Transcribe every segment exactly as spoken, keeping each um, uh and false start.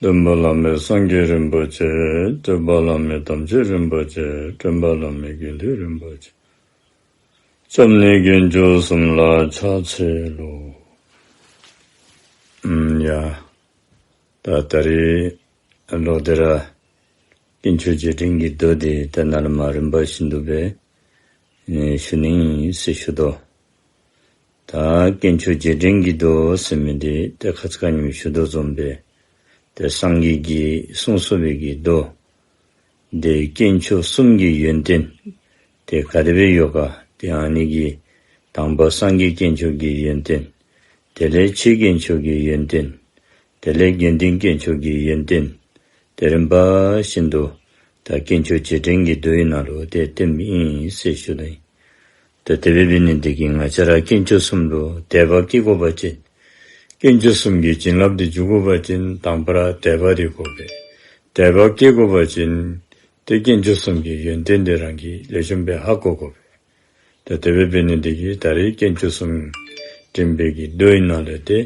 སྟོན་པ་བླ་མེད་སངས་རྒྱས་རིན་པོ་ཆེ། སྤྲུལ་པ་བླ་མེད་དམ་ཆོས་རིན་པོ་ཆེ། འདྲེན་པ་བླ་མེད་དགེ་འདུན་རིན་པོ་ཆེ། སྐྱབས་གནས་དཀོན་མཆོག་གསུམ་ལ་ཕྱག་འཚལ་ལོ། ཨམ་ཡ། ད་ད་རེས་ལོག་སྟེ་ར་དཀོན་མཆོག་རྗེས་དྲན་གྱི་མདོ་འདི་ད་ནཱ་ལས་མར་རིམ་པ་བཞིན་དུ་སྦེ་ཨེ་ཞུ་ནི་ཨིན་ཟེར་ཞུ་དོ། ད་དཀོན་མཆོག་རྗེས་དྲན་གྱི་མདོ་ཟེར་མི་འདི་ཏེ་ཁ་ཙ་ཁ་ཉིནམ་ཞུ་དོ་བཟུམ་སྦེ་ཏེ་སངས་རྒྱས་ཀྱིས་གསུངས་གསུངས་པའི་གི་མདོ། ཏེ་དཀོན་མཆོག་གསུམ་གྱི་ཡོན་ཏན་ཏེ་ག་དེ་སྦེ་ཡོད་ག། ཏེ་ཨ་ནི་གི་དང་པ་སངས་རྒྱས་དཀོན་མཆོག་གི་ཡོན་ཏན། དེ་ལས་ཆོས་དཀོན་མཆོག་གི་ཡོན་ཏན། དེ་ལས་དགེ་འདུན་དཀོན་མཆོག་གི་ཡོན་ཏན། ཏེ་རིམ་པ་བཞིན་དུ་ད་དཀོན་མཆོག་རྗེས་དྲན་གྱི་མདོའི་ནང་ལུ་ཏེ་བསྟན་པའི་ཨིན་ཟེར་ཞུ་ནི། ད་དེ་སྦེ་འབད་ནི་འདི་གིས་ང་བཅས་ར་དཀོན་མཆོག་གསུམ་ལུ་དད་པ་སྐྱེ་དགོ་པ་ཅིན། དཀོན་མཆོག་གསུམ་གྱི་བྱིན་རླབས་འདི་འཇུག་དགོ་པ་ཅིན་དང་པ་ར་དད་པ་འདི་དགོ་པས། དད་པ་སྐྱེ་དགོ་པ་ཅིན་ཏེ་དཀོན་མཆོག་གསུམ་གྱི་ཡོན་ཏན་འདི་རང་གིས་ལེགས་ཤོམ་སྦེ་ཧ་གོ་དགོ་པས། ད་དེ་སྦེ་འབད་ནི་འདི་གིས་ད་རེས་དཀོན་མཆོག་གསུམ་དྲན་པའི་གི་མདོའི་ནང་ལས་ཏེ་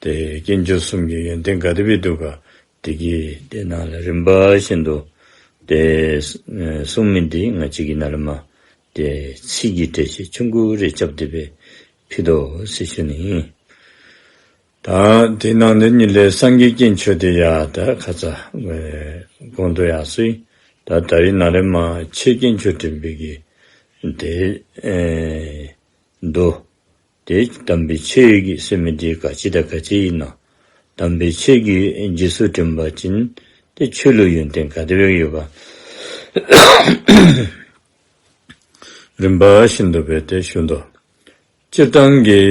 ཏེ་དཀོན་མཆོག་གསུམ་གྱི་ཡོན་ཏན་ག་དེ་སྦེ་འདུག་ག། དེ་གི་ཏེ་ནཱ་ལས་རིམ་པ་བཞིན་དུ་ཏེ་ཨེ་གསུང་མི་འདི་ང་བཅས་ཀྱིས་ནཱ་ལས་མར་ཏེ་ཚིག་གི་འགྲེལ་བཤད་ཆུང་ཀུ་རེ་རྐྱབ་སྟེ་སྦེ་ཕུལ་དོ་ཟེར་ཞུ་ནི། ད་དེ་ནང་ལས་ཉིད་ལས་སངས་རྒྱས་དཀོན་མཆོག་འདི་ཡང་ད་ཁ་ཙ་ཨེ་གོང་དུ་ཡང་གསུངས་ཡི། ད་ད་རེས་ནཱ་ལས་མར་ཆོས་དཀོན་མཆོག་དྲན་པའི་གི་ཏེ་ཨེ་མདོ། ཏེ་དམ་པའི་ཆོས་ཀྱི་ཟེར་མི་འདི་ག་ཅི་དང་ག་ཅི་ཨིན་ན། དམ་པའི་ཆོས་ཀྱི་རྗེས་སུ་དྲན་པ་ཅིན་ཏེ་ཆོས་ལུ་ཡོན་ཏན་ག་དེ་སྦེ་ཡོད་ག། རིམ་པ་བཞིན་དུ་སྦེ་ཏེ་ཞུ་དོ། སྤྱིར་བཏང་གི་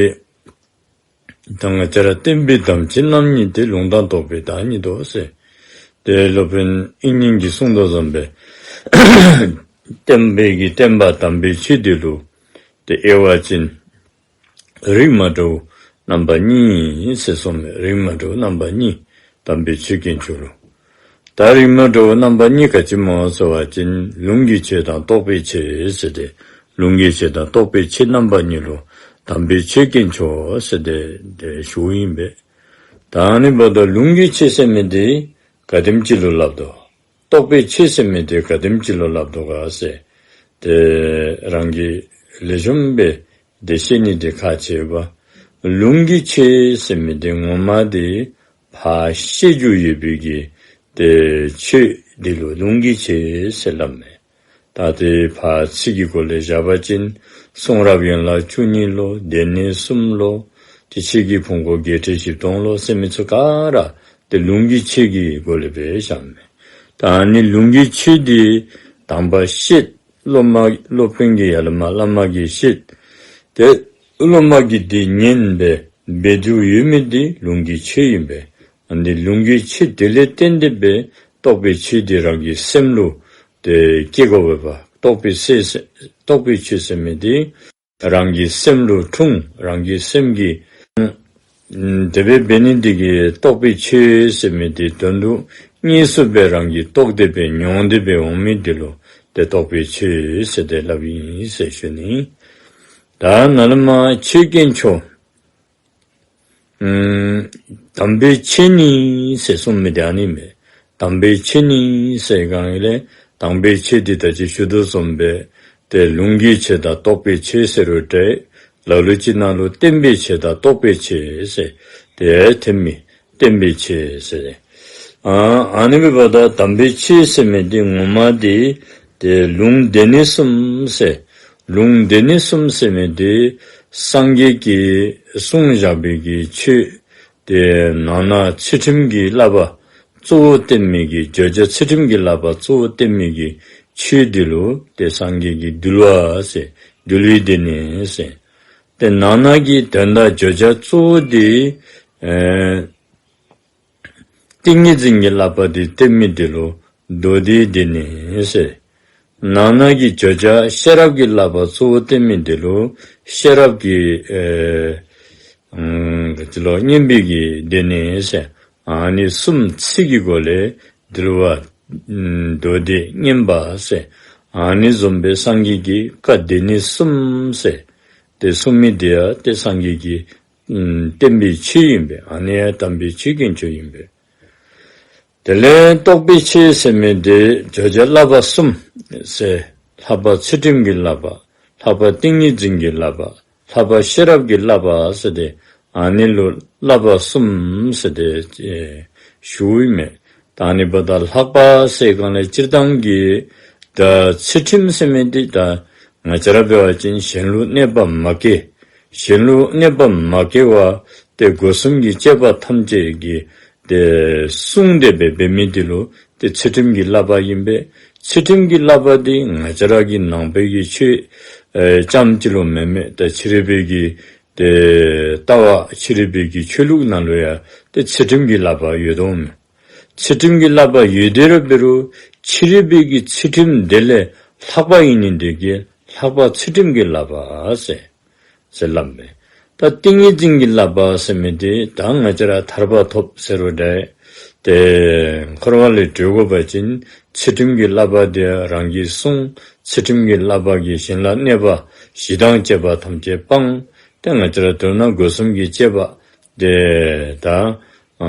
ད་ང་བཅས་ར་བསྟན་པའི་དམ་ཆོས་རྣམ་གཉིས་ཏེ་ལུང་དང་རྟོགས་པའི་བདག་ཉིད་དོ་ཟེར། ཏེ་སློབ་དཔོན་དབྱིག་གཉེན་གྱིས་གསུངས་དོ་བཟུམ་སྦེ་བསྟན་པའི་གི་བསྟན་པ་དམ་པའི་ཆོས་འདི་ལུ་ཏེ་དབྱེ་བ་ཅིན་རིགས་མ་འདྲཝ་རྣམ་པ་གཉིས་ཟེར་གསུངས་མས། རིགས་མ་འདྲཝ་རྣམ་པ་གཉིས། དམ་པའི་ཆོས་དཀོན་མཆོག་ལུ། ད་རིགས་མ་འདྲཝ་རྣམ་པ་གཉིས་ག་ཅི་སྨོ་ཟེར་བ་ཅིན་ལུང་གི་ཆོས་དང་རྟོགས་པའི་ཆོས་ཟེར་ཏེ། ལུང་གི་ཆོས་དང་རྟོགས་པའི་ཆོས་རྣམ་པ་གཉིས་ལུ་དམ་པའི་ཆོས་དཀོན་མཆོག་ཟེར་ཏེ་ཏེ་ཞུཝ་ཨིན་པས། ད་ཨ་ནི་འབདཝ་ད་ལུང་གི་ཆོས་ཟེར་མི་འདི་ག་དེམ་ཅིག་ལུ་སླབ་དོ། རྟོགས་པའི་ཆོས་ཟེར་མི་འདི་ག་དེམ་ཅིག་ལུ་སླབ་དོ་ག་ཟེར། ཏེ་རང་གིས་ལེགས་ཤོམ་སྦེ་ཏེ་ཤེས་ནི་འདི་ཁག་ཆེ་བས། ལུང་གི་ཆོས་ཟེར་མི་འདི་ངོ་མ་འདི་ཕར་བཤད་རྒྱུ་ཡོད་པའི་གི་ཏེ་ཆོས་འདི་ལུ་ལུང་གི་ཆོས་ཟེར་སླབ་མས། ད་ཏེ་ཕར་ཚིག་གི་སྒོ་ལས་བཞག་པ་ཅིན་གསུང་རབ་ཡན་ལག་བཅུ་གཉིས་ལོ། སྡེ་སྣོད་གསུམ་ལོ། ཏེ་ཆོས་ཀྱི་ཕུང་པོ་བརྒྱད་ཁྲི་བཞི་སྟོང་ལོ་ཟེར་མི་ཚུ་ག་ར་ཏེ་ལུང་གི་ཆོས་ཀྱི་སྒོ་ལས་སྦེ་བཞག་མས། ད་ཨ་ནི་ལུང་གི་ཆོས་འདི་དང་པ་བཤད། སློབ་མ་སློབ་དཔོན་གྱིས་ཡར་ལས་མར་བླ་མ་གིས་བཤད། ཏེ་སློབ་མ་གིས་འདི་ཉན་སྦེ་འབད་རྒྱུ་ཡོད་མི་འདི་ལུང་གི་ཆོས་ཨིན་པས། ཨ་ནི་ལུང་གི་ཆོས་འདི་ལས་བརྟེན་ཏེ་སྦེ་རྟོགས་པའི་ཆོས་འདི་རང་གི་སེམས་ལུ་ཏེ་སྐྱེ་དགོ་པས། རྟོགས་པའི་ཆོས་ཟེར་རྟོགས་པའི་ཆོས་ཟེར་མི་འདི་རང་གི་སེམས་ལུ་འཁྲུངས། རང་གི་སེམས་ཀྱིས་ཨམ་དེ་སྦེ་འབད་ནི་འདི་གིས་རྟོགས་པའི་ཆོས་ཟེར་མི་འདི་དོན་དུ་གཉེར་སུ་སྦེ་རང་གིས་རྟོགས་ཏེ་སྦེ་མྱོང་སྟེ་སྦེ་འོང་མི་འདི་ལུ་ཏེ་རྟོགས་པའི་ཆོས་ཟེར་ཏེ་སླབ་ཨིན་ཟེར་ཞུ་ནི། ད་ནཱ་ལས་མར་ཆོས་དཀོན་མཆོག་ཨམ་དམ་པའི་ཆོས་ནི་ཟེར་གསུངས་མི་འདི་ཨ་ནི་མས། དམ་པའི་ཆོས་ནི་ཟེར་གང་ཡིན་ལས་དམ་པའི་ཆོས་འདི་ད་ཅི་ཞུ་དོ་བཟུམ་སྦེ་ཏེ་ལུང་གི་ཆོས་དང་རྟོགས་པའི་ཆོས་ཟེར་རུང་འདྲ། ལ་ལུ་ཅིག་ནང་ལུ་བསྟན་པའི་ཆོས་དང་རྟོགས་པའི་ཆོས་ཟེར་ཏེ་ཐོནམ་མས། བསྟན་པའི་ཆོས་ཟེར། ཨ་ཨ་ནི་འབདཝ་ད་དམ་པའི་ཆོས་ཟེར་མི་འདི་ངོ་མ་འདི་ཏེ་ལུང་སྡེ་སྣོད་གསུམ་ཟེར། ལུང་སྡེ་སྣོད་གསུམ་ཟེར་མི་འདི་སངས་རྒྱས་ཀྱིས་གསུངས་བཞག་པའི་གི་ཆོས་ཏེ་ནང་ན་ཚུལ་ཁྲིམས་ཀྱི་བསླབ་པ་གཙོ་བོ་བསྟན་མི་གི་བརྗོད་བྱ་ཚུལ་ཁྲིམས་ཀྱི་བསླབ་པ་གཙོ་བོ་བསྟན་མི་གི་ཆོས་འདི་ལུ་ཏེ་སངས་རྒྱས་ཀྱིས་འདུལ་བ་ཟེར། འདུལ་བའི་སྡེ་སྣོད་ཟེར། ཏེ་ནང་ན་གི་དོན་དག་བརྗོད་བྱ་གཙོ་བོ་འདི་ཨེ་ཏིང་ངེ་འཛིན་གྱི་བསླབ་པ་འདི་བསྟན་མི་འདི་ལུ་མདོ་སྡེའི་སྡེ་སྣོད་ཟེར། ནང་ན་གི་བརྗོད་བྱ་ཤེས་རབ་ཀྱི་བསླབ་པ་གཙོ་བོ་བསྟན་མི་འདི་ལུ་ཤེས་རབ་ཀྱི་ཨེ་ཨམ་ག་ཅི་ལོ་སྙན་པའི་གི་སྡེ་སྣོད་ཟེར། ཨ་ནི་གསུམ་ཚིག་གི་སྒོ་ལས་འདུལ་བ་ཨམ་མདོ་སྡེ་སྙན་པ་ཟེར། ཨ་ནི་བཟུམ་སྦེ་སངས་རྒྱས་ཀྱིས་བཀའ་སྡེ་སྣོད་གསུམ་ཟེར་ཏེ་གསུངས་མི་འདི་ཡང་ཏེ་སངས་རྒྱས་ཀྱི་ཨམ་བསྟན་པའི་ཆོས་ཨིན་པས། ཨ་ནི་ཡང་དམ་པའི་ཆོས་དཀོན་མཆོག་ཨིན་པས། དེ་ལས་རྟོགས་པའི་ཆོས་ཟེར་མི་དེ་བརྗོད་བྱ་བསླབ་པ་གསུམ་ཟེར། ལྷག་པ་ཚུལ་ཁྲིམས་ཀྱི་བསླབ་པ། ལྷག་པ་ཏིང་ངེ་འཛིན་གྱི་བསླབ་པ། ལྷག་པ་ཤེས་རབ་ཀྱི་བསླབ་པ་ཟེར་ཏེ་ཨ་ནི་ལུ་བསླབ་པ་གསུམ་ཟེར་ཏེ་ཨེ་ཞུཝ་ཨིན་མས། ད་ཨ་ནི་འབདཝ་ད་ལྷག་པ་ཟེར་གང་ལས་སྤྱིར་བཏང་གི་ད་ཚུལ་ཁྲིམས་ཟེར་མི་དེ་ད་ང་བཅས་ར་འབད་བ་ཅིན་གཞན་ལུ་གནོད་པ་མ་བསྐྱལ། གཞན་ལུ་གནོད་པ་མ་བསྐྱལ་བར་ཏེ་སྒོ་གསུམ་གྱི་སྤྱོད་པ་ཐམས་ཅད་ཀྱིས་ཏེ་བསྲུང་སྟེ་སྦེ་འབད་མི་དེ་ལུ་ཏེ་ཚུལ་ཁྲིམས་ཀྱི་བསླབ་པ་ཨིན་པས། ཚུལ་ཁྲིམས་ཀྱི་བསླབ་པ་དེ་ང་བཅས་ར་གི་ནང་པའི་གི་ཆོས་ཨེ་ཙམ་ཅིག་ལུ་མེན་མས། ཏེ་ཕྱི་རོལ་པའི་གི་ཏེ་ལྟ་བ་ཕྱི་རོལ་པའི་གི་ཆོས་ལུགས་ནང་ལུ་ཡང་ཏེ་ཚུལ་ཁྲིམས་ཀྱི་བསླབ་པ་ཡོད་དོ་མས། ཚུལ་ཁྲིམས་ཀྱི་བསླབ་པ་ཡོད་དེ་ར་འབད་རུང་ཕྱི་རོལ་པའི་གི་ཚུལ་ཁྲིམས་དེ་ལས་ལྷག་པ་ཨིན་ནི་དེ་གིས་ལྷག་པ་ཚུལ་ཁྲིམས་ཀྱི་བསླབ་པ་ཟེར་ཟེར་སླབ་མས། ད་ཏིང་ངེ་འཛིན་གྱི་བསླབ་པ་ཟེར་མི་དེ་ད་ང་བཅས་ར་ཐར་པ་ཐོབ་ཟེར་རུང་འདྲ། ཏེ་འཁོར་བ་ལས་གྲོལ་དགོ་པ་ཅིན་ཚུལ་ཁྲིམས་ཀྱི་བསླབ་པ་དེ་རང་གིས་བསྲུང་། ཚུལ་ཁྲིམས་ཀྱི་བསླབ་པ་གིས་གཞན་ལ་གནོད་པ་ཞེ་སྡང་བཅས་པ་ཐམས་ཅད་སྤང་། ཏེ་ང་བཅས་ར་མདོར་ན་སྒོ་གསུམ་གྱི་སྤྱོད་པ་དེ་ད་ཨ་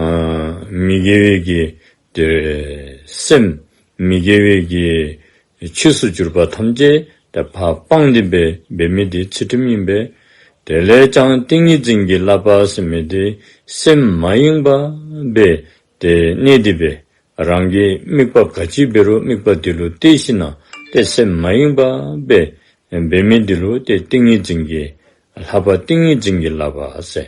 མི་དགེ་བའི་གི་ཏེ་སེམས་མི་དགེ་བའི་གི་ཆོས་སུ་གྱུར་པ་ཐམས་ཅད་ཏེ་ཕར་སྤངས་ཏེ་སྦེ་འབད་མི་དེ་ཚུལ་ཁྲིམས་ཨིན་པས། དེ་ལས་ཀྱང་ཏིང་ངེ་འཛིན་གྱི་བསླབ་པ་ཟེར་མི་དེ་སེམས་མ་ཡེངས་པར་སྦེ་ཏེ་གནས་ཏེ་སྦེ་རང་གི་དམིགས་པ་ག་ཅི་འབད་རུང་དམིགས་པ་དེ་ལུ་གཏད་ཞིནམ་ལས་ཏེ་སེམས་མ་ཡེངས་པར་སྦེ་འབད་མི་དེ་ལུ་ཏེ་ཏིང་ངེ་འཛིན་གྱི་ལྷག་པ་ཏིང་ངེ་འཛིན་གྱི་བསླབ་པ་ཟེར།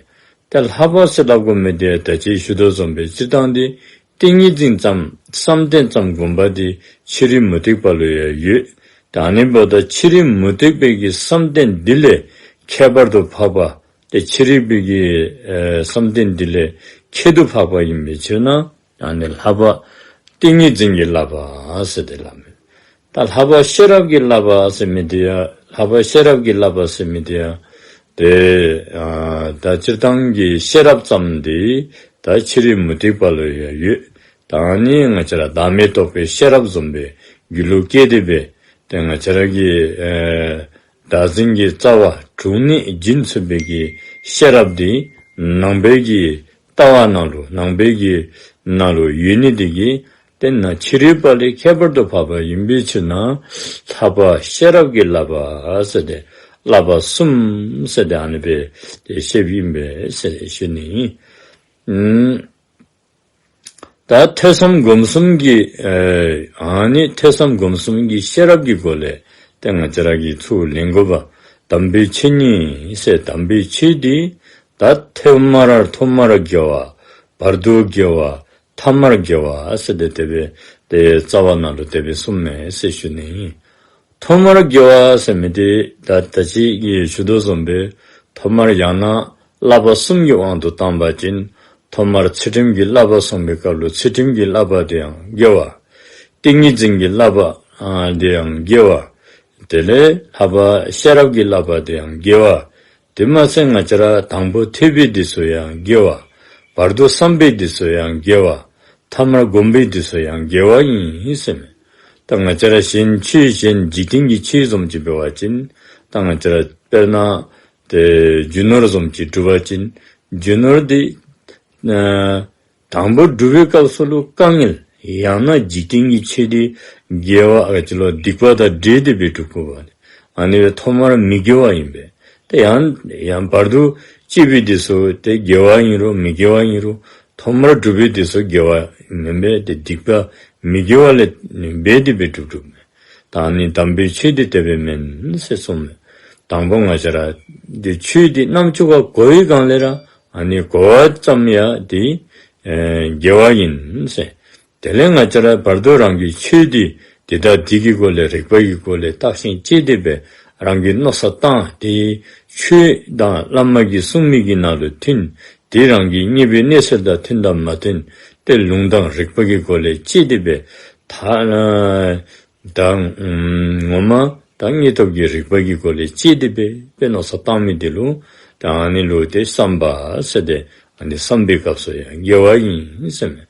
ཏེ་ལྷག་པ་ཟེར་སླབ་དགོ་མི་དེ་ད་ཅི་ཞུ་དོ་བཟུམ་སྦེ་སྤྱིར་བཏང་དེ་ཏིང་ངེ་འཛིན་ཙམ་བསམ་གཏན་ཙམ་སྒོམ་པ་དེ་ཕྱི་རོལ་མུ་སྟེགས་པ་ལུ་ཡང་ཡོད། ད་ཨ་ནི་འབདཝ་ད་ཕྱི་རོལ་མུ་སྟེགས་པའི་གི་བསམ་གཏན་འདི་ལས་ཁྱད་པར་དུ་འཕགས་པ་ཏེ་ཕྱི་རོལ་པའི་གི་ཨེ་བསམ་གཏན་འདི་ལས་ཁྱད་དུ་འཕགས་པ་ཨིན་པའི་ཕྱིར་ན་ཨ་ནི་ལྷག་པ་ཏིང་ངེ་འཛིན་གྱི་བསླབ་པ་ཟེར་ཏེ་སླབ་མས། ད་ལྷག་པ་ཤེས་རབ་ཀྱི་བསླབ་པ་ཟེར་མི་དེ་ཡང་ལྷག་པ་ཤེས་རབ་ཀྱི་བསླབ་པ་ཟེར་མི་དེ་ཡང་ཏེ་ཨ་ད་སྤྱིར་བཏང་གི་ཤེས་རབ་ཙམ་དེ་ད་ཕྱི་རོལ་མུ་སྟེགས་པ་ལུ་ཡང་ཡོད། ད་ཨ་ནི་ང་བཅས་ར་བདག་མེད་རྟོགས་པའི་ཤེས་རབ་བཟུམ་སྦེ་རྒྱུད་ལུ་སྐྱེས་ཏེ་སྦེ་ཏེ་ང་བཅས་ར་གི་ཨེ་བདག་འཛིན་གྱི་རྩ་བ་དྲུངས་ནས་འབྱིན་ཚུགས་པའི་གི་ཤེས་རབ་དེ་ནང་པའི་གི་ལྟ་བ་ནང་ལུ་ནང་པའི་གི་ནང་ལུ་ཡོད་ནི་དེ་གིས་ཏེ་ནཱ་ཕྱི་རོལ་པ་ལས་ཁྱད་པར་དུ་འཕགས་པ་ཨིན་པའི་ཕྱིར་ན་ལྷག་པ་ཤེས་རབ་ཀྱི་བསླབ་པ་ཟེར་ཏེ་བསླབ་པ་གསུམ་ཟེར་ཏེ་ཨ་ནི་སྦེ་ཏེ་བཤདཔ་ཨིན་པས་ཟེར་ཞུ་ནི་ཨིན། ཨུམ། ད་ཐོས་བསམ་སྒོམ་གསུམ་གྱི་ཨེ་ཨ་ནི་ཐོས་བསམ་སྒོམ་གསུམ་གྱི་ཤེས་རབ་ཀྱི་སྒོ་ལས་ཏེ་ང་བཅས་ར་གིས་ཚུར་ལེན་དགོ་པ། དམ་པའི་ཆོས་ཉིད་ཟེར་དམ་པའི་ཆོས་དེ་ད་ཐོག་མར་ཐོག་མར་དགེ་བ། བར་དུ་དགེ་བ། ཐ་མར་དགེ་བ་ཟེར་ཏེ་དེ་སྦེ་ཏེ་རྩ་བ་ནང་ལུ་དེ་སྦེ་གསུངས་མས་ཟེར་ཞུ་ནི་ཨིན། ཐོག་མར་དགེ་བ་ཟེར་མི་དེ་ད་ད་ཅི་གི་ཞུ་དོ་བཟུམ་སྦེ་ཐོག་མར་ཡང་ན་བསླབ་པ་གསུམ་གྱི་དབང་དུ་བཏང་པ་ཅིན་ཐོག་མར་ཚུལ་ཁྲིམས་ཀྱི་བསླབ་པ་གསུངས་པའི་སྐབས་ལུ་ཚུལ་ཁྲིམས་ཀྱི་བསླབ་པ་དེ་ཡང་དགེ་བ། ཏིང་ངེ་འཛིན་གྱི་བསླབ་པ་ཨ་དེ་ཡང་དགེ་བ། དེ་ལས་ལྷག་པ་ཤེས་རབ་ཀྱི་བསླབ་པ་དེ་ཡང་དགེ་བ། དེ་མ་ཚད་ང་བཅས་ར་དང་པོ་ཐོས་པའི་དེ་ཚུ་ཡང་དགེ་བ། བར་དུ་བསམ་པའི་དེ་ཚུ་ཡང་དགེ་བ། ཐ་མར་སྒོམ་པའི་དེ་ཚུ་ཡང་དགེ་བ་ཨིན་ཟེར་མས། ད་ང་བཅས་ར་གཞན་ཆོས་གཞན་འཇིག་རྟེན་གྱི་ཆོས་བཟུམ་ཅིག་འབད་བ་ཅིན་ད་ང་བཅས་ར་དཔེར་ན་ཏེ་རྒྱུ་ནོར་བཟུམ་ཅིག་སྒྲུབ་པ་ཅིན་རྒྱུ་ནོར་དེ་ཨ་དང་པོ་སྒྲུབ་པའི་སྐབས་སུ་ལུ་དཀའ་ངལ་ཡང་ན་འཇིག་རྟེན་གྱི་ཆོས་དེ་དགེ་བ་ག་ཅི་ལོ་སྡིག་པ་དང་འདྲེས་ཏེ་སྦེ་སྒྲུབ་དགོ་པ་ལས་ཨ་ནི་སྦེ་ཐོག་མར་མི་དགེ་བ་ཨིན་པས། ཏེ་ཡང་ཡང་བར་དུ་གཅོད་པའི་དེ་ཚུ་ཏེ་དགེ་བ་ཨིན་རུང་མི་དགེ་བ་ཨིན་རུང་ཐོག་མར་སྒྲུབ་པའི་དེ་ཚུ་དགེ་བ་མེན་པས། ཏེ་སྡིག་པ་མི་དགེ་བ་ལས་འབད་དེ་སྦེ་སྒྲུབ་སྒྲུབ་མས། ད་ཨ་ནི་དམ་པའི་ཆོས་དེ་དེ་སྦེ་མེན་ཟེར་གསུངས་མས། དང་པོ་ང་བཅས་ར་ཏེ་ཆོས་དེ་རྣམ་ཅོ་ཁར་གོ་བའི་སྒང་ལས་ར་ཨ་ནི་གོ་བ་ཙམ་ཡང་དེ་ཨེ་དགེ་བ་ཨིན་ཟེར། དེ་ལས་ང་བཅས་ར་བར་དུ་རང་གི་ཆོས་དེ་དེ་དང་དེ་གི་སྒོ་ལས་རིགས་པ་གི་སྒོ་ལས་བརྟག་ཞིང་དཔྱད་དེ་སྦེ་རང་གི་མནོ་བསམ་བཏང་སྟེ་ཆོས་དང་བླ་མ་གིས་གསུངས་མི་གི་ནང་ལུ་མཐུན། དེ་རང་གི་གནས་པའི་གནས་ཚུལ་དང་མཐུན་དང་མ་མཐུན་ཏེ་ལུང་དང་རིགས་པ་གི་སྒོ་ལས་དཔྱད་དེ་སྦེ་ཐ་ད་ངོ་མ་ད་དངོས་སྟོབས་ཀྱི་རིགས་པ་གི་སྒོ་ལས་དཔྱད་དེ་སྦེ་དཔེ་མནོ་བསམ་བཏང་མི་དེ་ལུ་ད་ཨ་ནི་ལུ་ཏེ་བསམ་པ་ཟེར་ཏེ་ཨ་ནི་བསམ་པའི་སྐབས་སུ་ཡང་དགེ་བ་ཨིན་ཟེར་མས།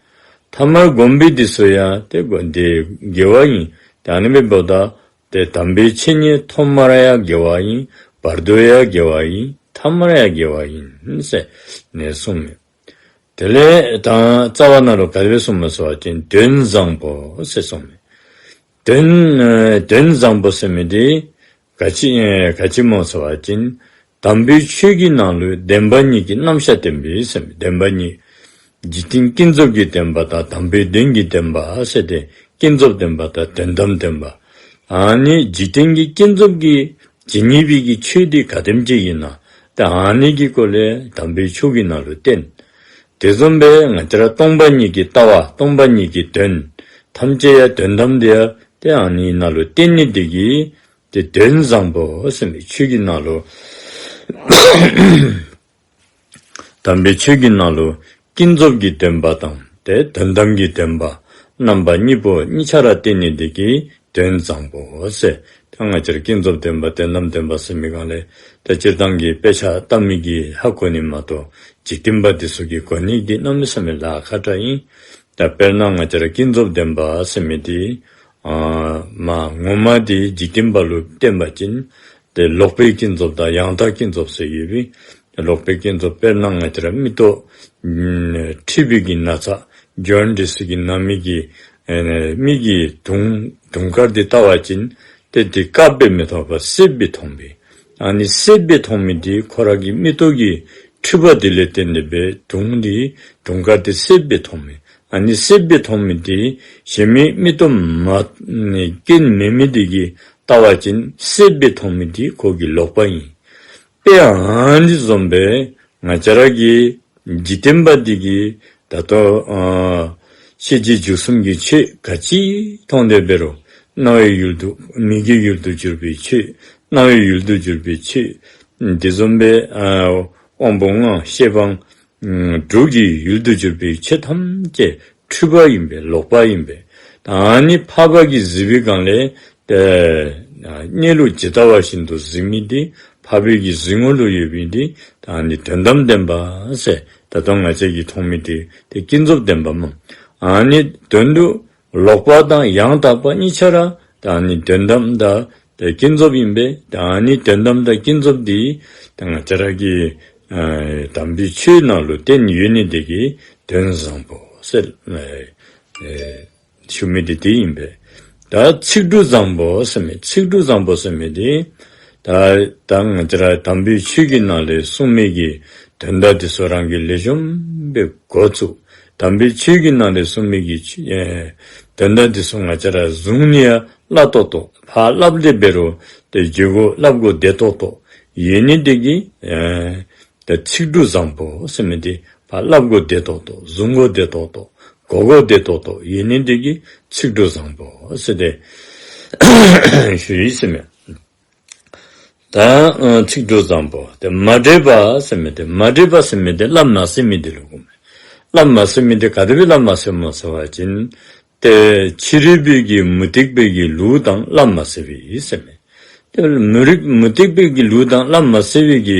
ཐ་མར་སྒོམ་པའི་དེ་ཚུ་ཡང་ཏེ་དགེ་བ་ཨིན། ཏེ་ཨ་ནི་སྦེ་འབདཝ་ད་ཏེ་དམ་པའི་ཆོས་ཉིད་ཐོག་མར་ཡང་དགེ་བ་ཨིན། བར་དུ་ཡང་དགེ་བ་ཨིན། ཐ་མར་ཡང་དགེ་བ་ཨིན་ཟེར་ནས་གསུངས་མས། དེ་ལས་ད་རྩ་བ་ནང་ལུ་ག་དེ་སྦེ་གསུངསམ་སྨོ་ཟེར་བ་ཅིན་དོན་བཟང་པོ་ཟེར་གསུངས་མས། དོན་ཨེ་དོན་བཟང་པོ་ཟེར་མི་འདི་ག་ཅི་ཨེ་ག་ཅི་སྨོ་ཟེར་བ་ཅིན་དམ་པའི་ཆོས་ཀྱི་ནང་ལུ་བདེན་པ་གཉིས་ཀྱི་རྣམ་གཞག་བསྟན་པས་ཟེར་མས། བདེན་པ་གཉིས། འཇིག་རྟེན་ཀུན་རྫོབ་ཀྱི་བདེན་པ་དང་དམ་པའི་དོན་གྱི་བདེན་པ་ཟེར་ཏེ་ཀུན་རྫོབ་བདེན་པ་དང་དོན་དམ་བདེན་པ། ཨ་ནི་འཇིག་རྟེན་གྱི་ཀུན་རྫོབ་ཀྱི་ཇི་སྙེད་པའི་གི་ཆོས་འདི་ག་དེམ་ཅིག་ཨིན་ན་ད་ཨ་ནི་གི་སྐོར་ལས་དམ་པའི་ཆོས་ཀྱི་ནང་ལུ་བསྟན། དེ་བཟུམ་སྦེ་ང་བཅས་ར་སྟོང་པ་ཉིད་ཀྱི་ལྟ་བ་སྟོང་པ་ཉིད་ཀྱི་དོན་ཐམས་ཅད་ཡང་དོན་དམ་དེ་ཡང་ཏེ་ཨ་ནི་ནང་ལུ་བསྟན་ནི་དེ་གིས་ཏེ་དོན་བཟང་པོ་ཟེར་མི་ཆོས་ཀྱི་ནང་ལུ་དམ་པའི་ཆོས་ཀྱི་ནང་ལུ་ཀུན་རྫོབ་ཀྱི་བདེན་པ་དང་ཏེ་དོན་དམ་གྱི་བདེན་པ་རྣམ་པ་གཉིས་པོ་གཉིས་ཆ་ར་བསྟན་ནི་དེ་གིས་དོན་བཟང་པོ་ཟེར། ད་ང་བཅས་ར་ཀུན་རྫོབ་བདེན་པ་དོན་དམ་བདེན་པ་ཟེར་མི་སྒང་ལས་ད་སྤྱིར་བཏང་གི་དཔེ་ཆ་ལྟ་མི་གིས་ཧ་གོ་ནི་མ་གཏོགས་འཇིག་རྟེན་པ་འདི་ཚུ་གིས་གོ་ནི་འདི་གནམ་མེད་ས་མེད་ལཱ་ཁག་དྲགས་ཨིན། ད་དཔེར་ན་ང་བཅས་ར་ཀུན་རྫོབ་བདེན་པ་ཟེར་མི་འདི་ཨ་མ་ངོ་མ་འདི་འཇིག་རྟེན་པ་ལུ་བསྟན་པ་ཅིན་ཏེ་ལོག་པའི་ཀུན་རྫོབ་དང་ཡང་དག་ཀུན་རྫོབ་ཟེར་ཡོད་པས། ལོག་པའི་ཀུན་རྫོབ་དཔེར་ན་ང་བཅས་ར་མིག་ཏོ་ཨ་མཁྲིས་པའི་གི་ན་ཚ་ཇོན་ཌིས་ཀྱི་ན་མི་གིས་ཨེ་མིག་གི་དུང་དུང་དཀར་འདི་བལྟ་བ་ཅིན་ཏེ་འདི་དཀརཔོ་སྦེ་མི་མཐོང་པར་སེརཔོ་སྦེ་མཐོང་པས། ཨ་ནི་སེརཔོ་སྦེ་མཐོང་མི་འདི་ཁོ་ར་གི་མིག་ཏོ་གི་མཁྲིས་པ་འདི་ལས་བརྟེན་ཏེ་སྦེ་དུང་འདི་དུང་དཀར་འདི་སེརཔོ་སྦེ་མཐོང་མས། ཨ་ནི་སེརཔོ་སྦེ་མཐོང་མི་འདི་གཞན་མི་མིག་ཏོ་མ་ནི་སྐྱོན་མེད་མི་འདི་གིས་བལྟ་བ་ཅིན་སེརཔོ་སྦེ་མཐོང་མི་འདི་ཁོ་གི་ལོག་པ་ཨིན། དཔེ་ཨ་ནི་བཟུམ་སྦེ་ང་བཅས་ར་གི་འཇིག་རྟེན་པ་འདི་གིས་ད་ལྟོ་ཨ་ཤེས་བྱའི་འཇུག་གསུམ་གྱི་ཆོས་ག་ཅི་མཐོང་སྟེ་འབད་རུང་རྣ་བའི་ཡུལ་དུ་མིག་གི་ཡུལ་དུ་གྱུར་པའི་ཆོས་རྣ་བའི་ཡུལ་དུ་གྱུར་པའི་ཆོས་དེ་བཟུམ་སྦེ་ཨ་དབང་པོ་ལྔ་ཤེས་པ་དྲུག་གི་ཡུལ་དུ་གྱུར་པའི་ཆོས་ཐམས་ཅད་འཁྲུལ་པ་ཨིན་པས། ལོག་པ་ཨིན་པས། ད་ཨ་ནི་འཕགས་པ་གིས་གཟིགས་པའི་སྒང་ལས་ཏེ་གནས་ལུགས་ཇི་ལྟ་བ་བཞིན་དུ་གཟིགས་མི་འདི་འཕགས་པའི་གི་གཟིགས་ངོ་ལུ་ཡོད་པའི་འདི་ད་ཨ་ནི་དོན་དམ་བདེན་པ་ཟེར། ད་ལྟོ་ང་བཅས་ཀྱིས་མཐོང་མི་འདི་ཏེ་ཀུན་རྫོབ་བདེན་པ་སྨོ། ཨ་ནི་དོན་དུ་ལོག་པ་དང་ཡང་དག་པ་གཉིས་ཆ་ར་ད་ཨ་ནི་དོན་དམ་དང་ཏེ་ཀུན་རྫོབ་ཨིན་པས། ད་ཨ་ནི་དོན་དམ་དང་ཀུན་རྫོབ་འདི་ད་ང་བཅས་ར་གི་ཨ་དམ་པའི་ཆོས་ནང་ལུ་བསྟན་ཡོད་ནི་དེ་གིས་དོན་བཟང་པོ་ཟེར་ཨེ་ཨེ་ཞུ་མི་འདི་དེ་ཨིན་པས། ད་ཚིག་འབྲུ་བཟང་པོ་ཟེར་མི་ཚིག་འབྲུ་བཟང་པོ་ཟེར་མི་འདི་ད་ད་ང་བཅས་ར་དམ་པའི་ཆོས་ཀྱི་ནང་ལས་གསུངས་མི་གི་དོན་དག་འདི་ཚུ་རང་གིས་ལེགས་ཤོམ་སྦེ་གོ་ཚུགས། དམ་པའི་ཆོས་ཀྱི་ནང་ལས་གསུངས་མི་གི་ཆོས་ཨེ་དོན་དག་འདི་ཚུ་ང་བཅས་ར་བཟུང་ནི་ཡང་སླ་ཏོག་ཏོ་ཕར་སླབ་སྟེ་འབད་རུང་ཏེ་བརྗོད་དགོ་སླབ་དགོ་བདེ་ཏོག་ཏོ་ཡོད་ནི་དེ་གིས་ཨེ་ད་ཚིག་འབྲུ་བཟང་པོ་ཟེར་མི་འདི་ཕར་སླབ་དགོ་བདེ་ཏོག་ཏོ་བཟུང་དགོ་བདེ་ཏོག་ཏོ་གོ་དགོ་བདེ་ཏོག་ཏོ་ཡོད་ནི་དེ་གིས་ཚིག་འབྲུ་བཟང་པོ་ཟེར་ཏེ་ཞུ་ཡི་ཟེར་མས། ད་ཨ་ཚིག་འབྲུ་བཟང་པོ་ཏེ་མ་འདྲེས་པ་ཟེར་མི་འདི་མ་འདྲེས་པ་ཟེར་མི་འདི་བསླབ་མ་ཟིན་མི་འདི་ལུ་གོ་མས། བསླབ་མ་ཟིན་མི་འདི་ག་དེ་སྦེ་བསླབ་མ་ཟིན་སྨོ་ཟེར་བ་ཅིན་ཏེ་ཕྱི་རོལ་པའི་གི་མུ་སྟེགས་པའི་གི་ལུགས་དང་བསླབ་མ་ཟིན་པས་ཟེར་མས། ཏེ་མུ་རིག་མུ་སྟེགས་པའི་གི་ལུགས་དང་བསླབ་མ་ཟིན་པའི་གི་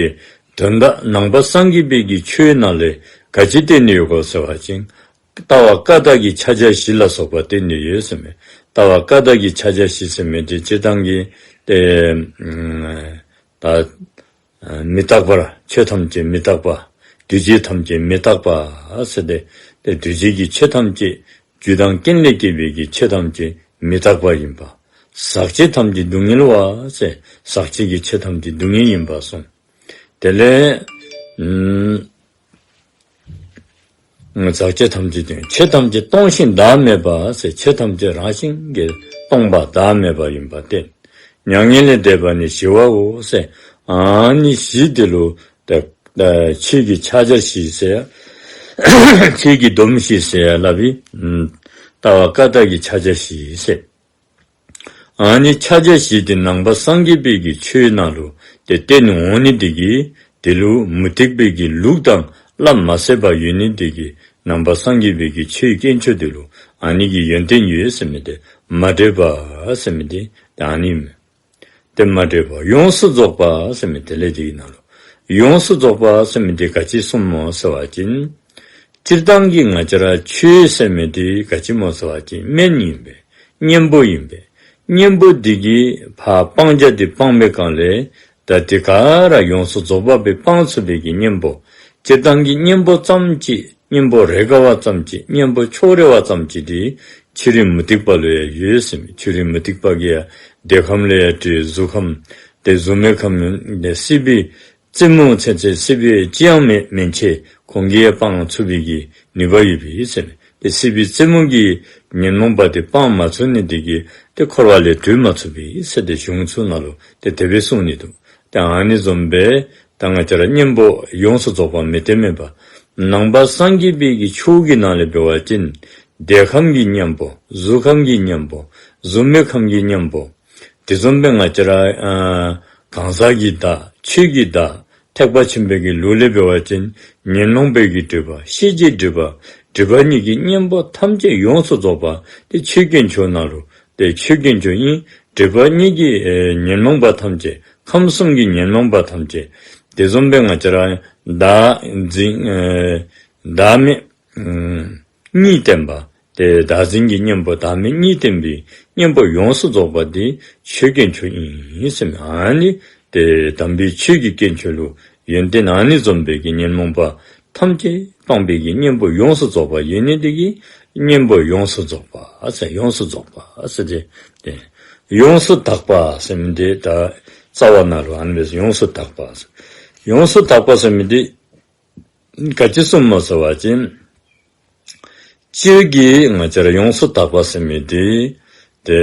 དོན་དག་ནང་པ་སངས་རྒྱས་པའི་གི་ཆོས་ནང་ལས་ག་ཅི་བསྟན་ནི་ཡོད་གོ་ཟེར་བ་ཅིན་ལྟ་བ་ཀ་དག་གི་ཕྱག་རྒྱ་བཞི་ལ་སོགས་པ་བསྟན་ནི་ཡོད་ཟེར་མས། ལྟ་བ་ཀ་དག་གི་ཕྱག་རྒྱ་བཞི་ཟེར་མི་འདི་སྤྱིར་བཏང་གི་ཏེ་ད་ཨ་མི་རྟག་པ་ར་ཆོས་ཐམས་ཅད་མི་རྟག་པ། འདུས་བྱས་ཐམས་ཅད་མི་རྟག་པ་ཟེར་ཏེ་ཏེ་འདུས་བྱས་ཀྱི་ཆོས་ཐམས་ཅད་རྒྱུ་དང་རྐྱེན་ལས་སྐྱེས་པའི་གི་ཆོས་ཐམས་ཅད་མི་རྟག་པ་ཨིན་པ། ཟག་བཅས་ཐམས་ཅད་སྡུག་བསྔལ་བ་ཟེར་ཟག་བཅས་ཀྱི་ཆོས་ཐམས་ཅད་སྡུག་བསྔལ་ཨིན་པ་གསུངས། དེ་ལས་ཨམ་ཟག་བཅས་ཐམས་ཅད་སྡུག་བསྔལ། ཆོས་ཐམས་ཅད་སྟོང་ཞིང་བདག་མེད་པ་ཟེར་ཆོས་ཐམས་ཅད་རང་བཞིན་གྱིས་སྟོང་པ་བདག་མེད་པ་ཨིན་པ་བསྟན། མྱ་ངན་ལས་འདས་པ་ནི་ཞི་བའོ་ཟེར་ཨ་ནི་བཞི་འདི་ལུ་ད་ད་ཆོས་ཀྱི་ཕྱག་རྒྱ་བཞི་ཟེར་ཆོས་ཀྱི་སྡོམ་བཞི་ཟེར་སླབ་པས། ཨམ་ལྟ་བ་ཀ་དག་གི་ཕྱག་རྒྱ་བཞི་ཟེར། ཨ་ནི་ཕྱག་རྒྱ་བཞི་འདི་ནང་པ་སངས་རྒྱས་པའི་གི་ཆོས་ནང་ལུ་ཏེ་བསྟན་འོང་ནི་དེ་གིས་དེ་ལུ་མུ་སྟེགས་པའི་གི་ལུགས་དང་བསླབ་མ་ཟིན་པ་ཡོད་ནི་དེ་གིས་ནང་པ་སངས་རྒྱས་པའི་གི་ཆོས་དཀོན་མཆོག་དེ་ལུ་ཨ་ནི་གི་ཡོན་ཏན་ཡོད་ཟེར་མི་འདི་མ་འདྲེས་པ་ཟེར་མི་འདི་ཨ་ནི་ཨིན་མས། ཏེ་མ་འདྲེས་པ། ཡོངས་སུ་རྫོགས་པ་ཟེར་མི་དེ་ལས་དེ་གི་ནང་ལུ་ཡོངས་སུ་རྫོགས་པ་ཟེར་མི་འདི་ག་ཅི་གསུངསམ་སྨོ་ཟེར་བ་ཅིན་སྤྱིར་བཏང་གི་ང་བཅས་ར་ཆོས་ཟེར་མི་འདི་ག་ཅི་སྨོ་ཟེར་བ་ཅིན་སྨན་ཨིན་པས། གཉེན་པོ་ཨིན་པས། གཉེན་པོ་འདི་གིས་ཕར་སྤང་བྱ་འདི་སྤང་པའི་སྒང་ལས་ད་དེ་ག་ར་ཡོངས་སུ་རྫོགས་པ་སྦེ་སྤང་ཚུགས་པའི་གི་གཉེན་པོ། སྤྱིར་བཏང་གི་གཉེན་པོ་ཙམ་ཅིག་ གཉེན་པོ་རེས་འགའ་བ་ཙམ་ཅིག་གཉེན་པོ་ཕྱོགས་རེ་བ་ཙམ་ཅིག་འདི་ཕྱི་རོལ་མུ་སྟེགས་པ་ལུ་ཡང་ཡོད་ཟེར་མས། ཕྱི་རོལ་མུ་སྟེགས་པ་གིས་ཡང་འདོད་ཁམས་ལུ་ཡང་སྤྲོད། གཟུགས་ཁམས་ཏེ་གཟུགས་མེད་ཁམས་ཏེ་སྲིད་པའི་རྩེ་མོ་ཚུན་ཚོད་སྲིད་པའི་ཅི་ཡང་མེན་མེན་ཆེ་ཁོང་གིས་ཡང་སྤང་ཚུགས་པའི་གི་ནུས་པ་ཡོད་པས་ཟེར་མས། ཏེ་སྲིད་པའི་རྩེ་མོ་གི་ཉོན་མོངས་པ་དེ་སྤང་མ་ཚུགས་ནི་དེ་གིས་ཏེ་འཁོར་བ་ལས་གྲོལ་མ་ཚུགས་པས་ཟེར་ཏེ་གཞུང་ཚུ་ནང་ལུ་ཏེ་དེ་སྦེ་གསུངས་ནི་འདུག། ཏེ་ཨ་ནི་བཟུམ་སྦེ་ད་ང་བཅས་ར་གཉེན་པོ་ཡོངས་སུ་རྫོགས་པ་མི་མཐུན་མེད་པ། ནང་པ་སངས་རྒྱས་པའི་གི་ཆོས་ཀྱི་ནང་ལས་འབད་བ་ཅིན་འདོད་ཁམས་ཀྱི་གཉེན་པོ། གཟུགས་ཁམས་ཀྱི་གཉེན་པོ། གཟུགས་མེད་ཁམས་ཀྱི་གཉེན་པོ། དེ་བཟུམ་སྦེ་ང་བཅས་ར་ཨ་གང་ཟག་གི་བདག། ཆོས་ཀྱི་བདག། ཐེག་པ་ཆེན་པོའི་གི་ལུགས་ལས་འབད་བ་ཅིན་ཉོན་མོངས་པའི་གི་སྒྲིབ་པ། ཤེས་བྱའི་སྒྲིབ་པ། སྒྲིབ་པ་གཉིས་ཀྱི་གཉེན་པོ་ཐམས་ཅད་ཡོངས་སུ་རྫོགས་པ་དེ་ཆོས་དཀོན་མཆོག་ནང་ལུ་ཏེ་ཆོས་དཀོན་མཆོག་ཨིན། སྒྲིབ་པ་གཉིས་ཀྱི་ཨེ་ཉོན་མོངས་པ་ཐམས་ཅད། ཁམས་གསུམ་གྱི་ཉོན་མོངས་པ་ཐམས་ཅད། དེ་བཟུམ་སྦེ་ང་བཅས་ར་བདག་འཛིན་ཨེ་བདག་མེད་ཨམ་གཉིས་བསྟན་པ། ཏེ་བདག་འཛིན་གྱི་གཉེན་པོ་བདག་མེད་གཉིས་བསྟན་པའི་གཉེན་པོ་ཡོངས་སུ་རྫོགས་པ་དེ་ཆོས་དཀོན་མཆོག་ཨིན་ཟེར་མས། ཨ་ནི་ཏེ་དམ་པའི་ཆོས་ཀྱི་དཀོན་མཆོག་ལུ་ཡོན་ཏན་ཨ་ནི་བཟུམ་སྦེ་གི་ཉོན་མོངས་པ་ཐམས་ཅད་སྤངས་པའི་གི་གཉེན་པོ་ཡོངས་སུ་རྫོགས་པ་ཡོད་ནི་དེ་གིས་གཉེན་པོ་ཡོངས་སུ་རྫོགས་པ་ཟེར། ཡོངས་སུ་རྫོགས་པ་ཟེར་ཏེ་ཏེ་ཡོངས་སུ་དག་པ་ཟེར་མི་དེ་ད་རྩ་བ་ནང་ལུ་ཨ་ནི་སྦེ་ཡོངས་སུ་དག་པ་ཟེར། ཡོངས་སུ་དག་པ་ཟེར་མི་དེ་ག་ཅི་གསུངམ་སྨོ་ཟེར་བ་ཅིན་སྤྱིར་གྱིས་ང་བཅས་ར་ཡོངས་སུ་དག་པ་ཟེར་མི་དེ་ཏེ་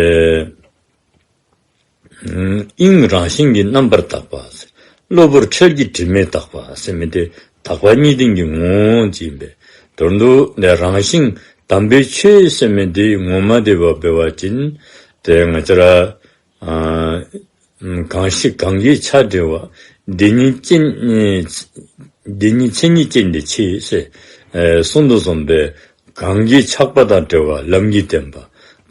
ཨིང་རང་བཞིན་གྱིས་རྣམ་པར་དག་པ། གློ་བུར་འཕྲལ་གྱི་དྲི་མས་དག་པ་ཟེར་མི་དེ་དག་པ་གཉིས་ལྡན་གྱི་ངོ་བོ་ཅིག་ཨིན་པས། མདོར་བསྡུ་ན་རང་བཞིན་དམ་པའི་ཆོས་ཟེར་མི་དེ་ངོ་མ་དེ་འབད་བ་ཅིན་ཏེ་ང་བཅས་ར་ཨ་གང་ཞིག་གང་གིས་ཆགས་བྲལ་བ། དེ་ཉིད་ཅན་དེ་ཉིད་མཚན་ཉིད་ཅན་དེ་ཆོས་ཟེར་ཨེ་གསུངས་དོ་བཟུམ་སྦེ་གང་གིས་ཆགས་པ་དང་བྲལ་བ་ལམ་གྱི་བདེན་པ།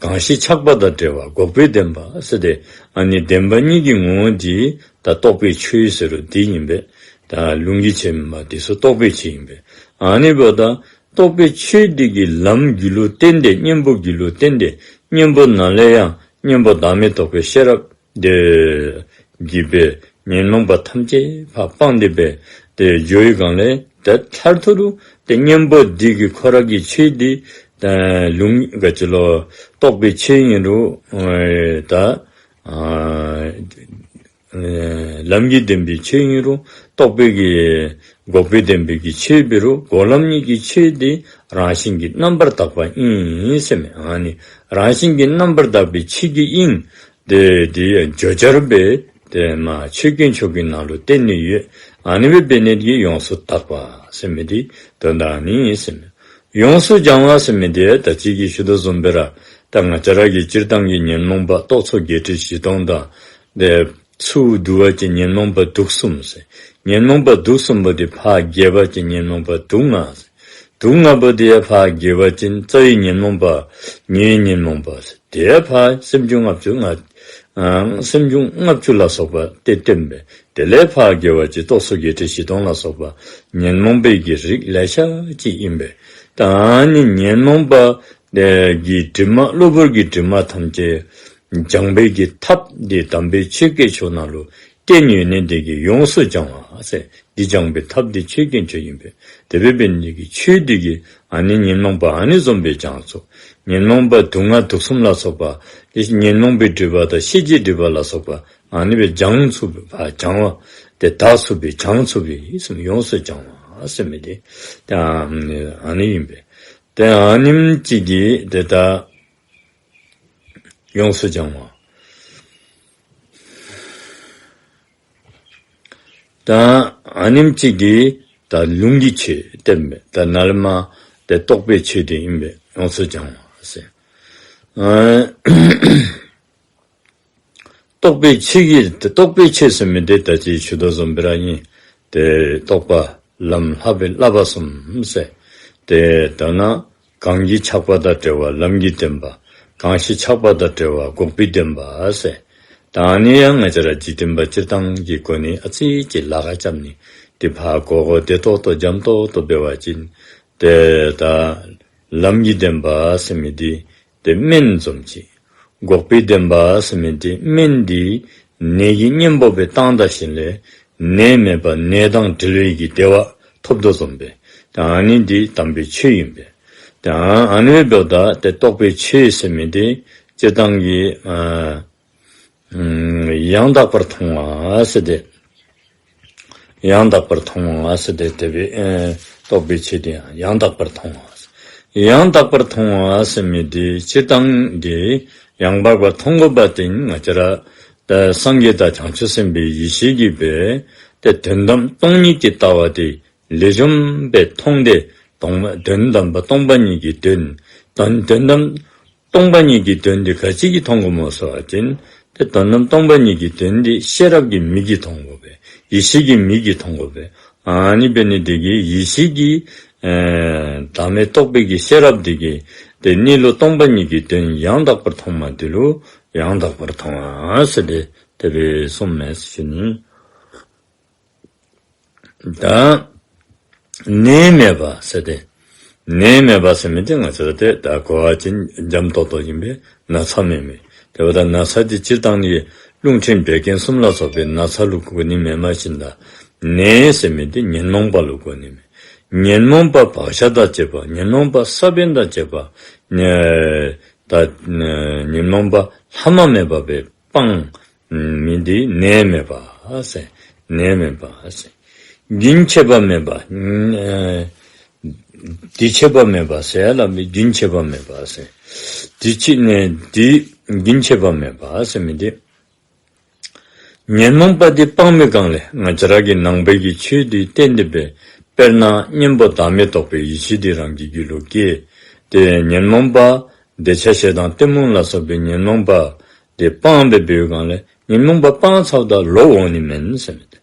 གང་ཞིག་ཆགས་པ་དང་བྲལ་བ་འགོག་པའི་བདེན་པ་ཟེར་ཏེ་ཨ་ནི་བདེན་པ་གཉིས་ཀྱི་ངོ་བོ་འདི་ད་རྟོགས་པའི་ཆོས་ཟེར་རུང་འདི་ཨིན་པས། ད་ལུང་གི་ཆོས་མེན་པར་འདི་ཚུ་རྟོགས་པའི་ཆོས་ཨིན་པས། ཨ་ནི་འབདཝ་ད་རྟོགས་པའི་ཆོས་འདི་གི་ལམ་རྒྱུད་ལུ་བརྟེན་ཏེ་གཉེན་པོ་རྒྱུད་ལུ་བརྟེན་ཏེ་གཉེན་པོ་ནང་ལས་ཡང་གཉེན་པོ་བདག་མེད་རྟོགས་པའི་ཤེས་རབ་དེ་གིས་སྦེ་ཉོན་མོངས་པ་ཐམས་ཅད་ཕར་སྤངས་ཏེ་སྦེ་ཏེ་འགྱོ་བའི་སྒང་ལས་ཏེ་མཐར་ཐུག་ལུ་ཏེ་གཉེན་པོ་འདི་གི་ཁོ་ར་གི་ཆོས་འདི་ད་ལུང་ག་ཅི་ལོ་རྟོགས་པའི་ཆོས་ཨིན་རུང་ཨེ་ད་ཨ་ཨེ་ལམ་གྱི་བདེན་པའི་ཆོས་ཨིན་རུང་རྟོགས་པའི་གི་འགོག་པའི་བདེན་པའི་གི་ཆོས་འབད་རུང་འགོག་ལམ་གཉིས་ཀྱི་ཆོས་འདི་རང་བཞིན་གྱིས་རྣམ་པར་དག་པ་ཨིན་ཟེར་མས། ཨ་ནི་རང་བཞིན་གྱིས་རྣམ་པར་དག་པའི་ཆོས་ཀྱི་དབྱིངས་དེ་དེ་བརྗོད་བྱར་སྦེ་ཏེ་མ་ཆོས་དཀོན་མཆོག་གི་ནང་ལུ་བསྟན་ནི་ཡོད། ཨ་ནི་སྦེ་འབད་ནི་དེ་གིས་ཡོངས་སུ་དག་པ་ཟེར་མི་དེ་དོན་དག་ཨ་ནི་ཨིན་ཟེར་མས། ཡོངས་སུ་སྦྱང་བ་ཟེར་མི་དེ་ད་ཅི་གི་ཞུ་དོ་བཟུམ་སྦེ་ར་ད་ང་བཅས་ར་གི་སྤྱིར་བཏང་གི་ཉོན་མོངས་པ་རྟོག་ཚོགས་བརྒྱད་ཁྲི་བཞི་སྟོང་དང་དེ་ཚུར་བསྡུ་བ་ཅིན་ཉོན་མོངས་པ་དུག་གསུམ་ཟེར། ཉོན་མོངས་པ་དུག་གསུམ་པོ་དེ་ཕར་རྒྱས་པ་ཅིན་ཉོན་མོངས་པ་དུག་ལྔ་ཟེར། དུག་ལྔ་པོ་དེ་ཡང་ཕར་རྒྱས་པ་ཅིན་རྩ་བའི་ཉོན་མོངས་པ་ཉེ་བའི་ཉོན་མོངས་པ་ཟེར། དེ་ཡང་ཕར་སེམས་བྱུང་ལྔ་བཅུ་ང་ཨ་སེམས་བྱུང་ལྔ་བཅུ་ལ་སོགས་པ་སྟེ་བསྟན་པས། དེ་ལས་ཕར་རྒྱས་པ་ཅིན་རྟོག་ཚོགས་བརྒྱད་ཁྲི་བཞི་སྟོང་ལ་སོགས་པ་ཉོན་མོངས་པའི་གི་རིགས་ལེ་ཤ་ཅིག་ཨིན་པས། ད་ཨ་ནི་ཉོན་མོངས་པ་དེ་གི་དྲི་མ་གློ་བུར་གྱི་དྲི་མ་ཐམས་ཅད་སྦྱང་བའི་གི་ཐབས་དེ་དམ་པའི་ཆོས་དཀོན་མཆོག་ནང་ལུ་བསྟན་ཡོད་ནི་དེ་གིས་ཡོངས་སུ་སྦྱང་བ་ཟེར། འདི་སྦྱང་བའི་ཐབས་དེ་ཆོས་དཀོན་མཆོག་ཨིན་པས། དེ་སྦེ་འབད་ནི་དེ་གིས་ཆོས་དེ་གིས་ཨ་ནི་ཉོན་མོངས་པ་ཨ་ནི་བཟུམ་སྦེ་སྦྱང་ཚུགས། ཉོན་མོངས་པ་དུག་ལྔ་དུག་གསུམ་ལ་སོགས་པ་དེ་ཉོན་མོངས་པའི་སྒྲིབ་པ་དང་ཤེས་བྱའི་སྒྲིབ་པ་ལ་སོགས་པ་ཨ་ནི་སྦེ་སྦྱང་ཚུགས་པ་སྦྱང་བ་དེ་དག་ཚུགས་པའི་སྦྱང་ཚུགས་པའི་ཡོངས་སུ་སྦྱང་བ་ཟེར་མི་དེ་ཨ་ནི་ཨིན་པས། དེ་ཨ་ནེམ་ཅིག་གིས་དེ་ད་ཡོངས་སུ་སྦྱང་བ། ད་ཨ་ནེམ་ཅིག་གིས་ད་ལུང་གི་ཆོས་བསྟན་པས། ད་ནཱ་ལས་མར་དེ་རྟོགས་པའི་ཆོས་དེ་ཨིན་པས། ཡོངས་སུ་སྦྱང་བ་ཟེར། ཨ་རྟོགས་པའི་ཆོས་ཀྱི་རྟོགས་པའི་ཆོས་ཟེར་མི་དེ་ད་ཅི་ཞུ་དོ་བཟུམ་སྦེ་ར་ཨིན། དེ་རྟོགས་པ་ལམ་ལྷག་པའི་བསླབ་པ་གསུམ་ཟེར། དེ་ལྟར་ན་གང་གིས་ཆགས་པ་དང་བྲལ་བ་ལམ་གྱི་བདེན་པ། གང་ཞིག་ཆགས་པ་དང་བྲལ་བ་འགོག་པའི་བདེན་པ་ཟེར། ད་ཨ་ནི་ཡང་ང་བཅས་ར་འཇིག་རྟེན་པ་སྤྱིར་བཏང་གི་སྒོ་ནས་ཨ་ཙི་ཅིག་ལཱ་ཁག་རྐྱབ་ནི་དེ་ཕར་གོ་གོ་བདེ་ཏོག་ཏོ་འཇམ་ཏོག་ཏོ་འབད་བ་ཅིན་དེ་ད་ལམ་གྱི་བདེན་པ་ཟེར་མི་དེ་དེ་སྨན་བཟུམ་ཅིག། འགོག་པའི་བདེན་པ་ཟེར་མི་དེ་སྨན་དེ་ནད་ཀྱི་གཉེན་པོ་སྦེ་བཏང་ད་ཞིནམ་ལས་ནད་མེད་པར་ནད་དང་བྲལ་བའི་གི་བདེ་བ་ཐོབ་དོ་བཟུམ་སྦེ། ད་ཨ་ནི་འདི་དམ་པའི་ཆོས་ཨིན་པས། ད་ཨ་ནི་འབདཝ་ད་ཏེ་རྟོགས་པའི་ཆོས་ཟེར་མི་འདི་སྤྱིར་བཏང་གི་ཨ་ཡང་དག་པར་མཐོང་བ་ཟེར་ཏེ། ཡང་དག་པར་མཐོང་བ་ཟེར་ཏེ་དེ་སྦེ་ཨེ་རྟོགས་པའི་ཆོས་འདི་ཡང་དག་པར་མཐོང་བ། ཡང་དག་པར་མཐོང་བ་ཟེར་མི་འདི་སྤྱིར་བཏང་གི་ཡང་དག་པར་མཐོང་དགོ་པ་དེ་ང་བཅས་ར་ད་སངས་རྒྱས་དང་བྱང་ཆུབ་སེམས་དཔའི་ཡེ་ཤེས་ཀྱིས་སྦེ་ཏེ་དོན་དམ་སྟོང་ཉིད་ཀྱི་ལྟ་བ་དེ་ལེགས་ཤོམ་སྦེ་མཐོང་སྟེ་དོན་དམ་པ་སྟོང་པ་ཉིད་ཀྱི་དོན་དོན་དོན་དམ་སྟོང་པ་ཉིད་ཀྱི་དོན་འདི་ག་ཅི་གིས་མཐོང་དགོཔ་སྨོ་ཟེར་བ་ཅིན་ཏེ་དོན་དམ་སྟོང་པ་ཉིད་ཀྱི་དོན་འདི་ཤེས་རབ་ཀྱི་མིག་གིས་མཐོང་དགོ་པས། ཡེ་ཤེས་ཀྱི་མིག་གིས་མཐོང་དགོ་པས། ཨ་ནི་འབད་ནི་དེ་གིས་ཡེ་ཤེས་ཀྱི་ཨེ་བདག་མེད་རྟོགས་པའི་གི་ཤེས་རབ་དེ་གིས་ཏེ་གནས་ལུགས་སྟོང་པ་ཉིད་ཀྱི་དོན་ཡང་དག་པར་མཐོང་བ་དེ་ལུ་ཡང་དག་པར་མཐོང་བ་ཟེར་ཏེ་དེ་སྦེ་གསུངམ་མས་ཟེར་ཞུ་ནི། ད་ནད་མེད་པ་ཟེར་ཏེ། ནད་མེད་པ་ཟེར་མི་འདི་ང་བཅས་ར་ཏེ་ད་གོ་བ་ཅིན་འཇམ་ཏོང་ཏོ་ཨིན་པས། ན་ཚ་མེད་མི། དེ་འབདཝ་ད་ན་ཚ་འདི་སྤྱིར་བཏང་ནི་རླུང་མཁྲིས་བད་ཀན་གསུམ་ལ་སོགས་པའི་ན་ཚ་ལུ་གོ་ནི་མེན་མ་གཞི་ད། ནད་ཟེར་མི་འདི་ཉོན་མོངས་པ་ལུ་གོ་ནི་མས། ཉོན་མོངས་པ་བག་ཆགས་དང་བཅས་པ། ཉོན་མོངས་པ་ས་བོན་དང་བཅས་པ། ནད་ད་ཉོན་མོངས་པ་ལྷག་མ་མེད་པ་སྦེ་སྤངས་མི་འདི་ནད་མེད་པ་ཟེར། ནད་མེད་པ་ཟེར། རྒྱུན་ཆད་པ་མེད་པ། ཨེ་དུས་ཆད་པ་མེད་པ་ཟེར་ཡང་སླབ་མི་རྒྱུན་ཆད་པ་མེད་པ་ཟེར། དུས་ཆད་ནད་འདི་རྒྱུན་ཆད་པ་མེད་པ་ཟེར་མི་འདི། ཉོན་མོངས་པ་འདི་སྤངས་པའི་སྒང་ལས་ང་བཅས་ར་གི་ནང་པའི་གི་ཆོས་འདི་བསྟན་ཏེ་སྦེ། དཔེར་ན་གཉེན་པོ་བདག་མེད་རྟོགས་པའི་ཡེ་ཤེས་འདི་རང་གི་རྒྱུད་ལུ་སྐྱེས། ཏེ་ཉོན་མོངས་པ་འདོད་ཆགས་ཞེ་སྡང་གཏི་མུག་ལ་སོགས་པའི་ཉོན་མོངས་པ་འདི་སྤངས་པའི་སྒང་ལས་ཉོན་མོངས་པ་སྤང་ཚརཝ་ད་ལོག་འོང་ནི་མེན་ཟེར་མི་འདི།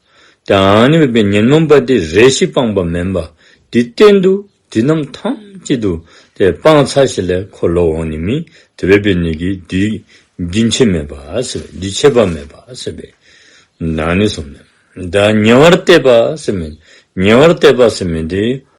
ཏེ་ཨ་ནི་སྦེ་ཉོན་མོངས་པ་འདི་རེ་ཞིག་སྤངས་པ་མེན་པར་དུས་གཏན་དུ་དུས་ནམ་ཐམས་ཅད་དུ་ཏེ་སྤང་ཚར་ཞིནམ་ལས་ཁོ་ལོག་འོང་ནི་མེད། དེ་སྦེ་འབད་ནི་གིས་དུས་རྒྱུན་ཆད་མེད་པ་ཟེར། དུས་ཆད་པ་མེད་པ་ཟེར་སྦེ་ཨ་ནི་གསུངམ་མས། ད་ཉེ་བར་གཏད་པ་ཟེར་མི་ཉེ་བར་གཏད་པ་ཟེར་མི་འདི་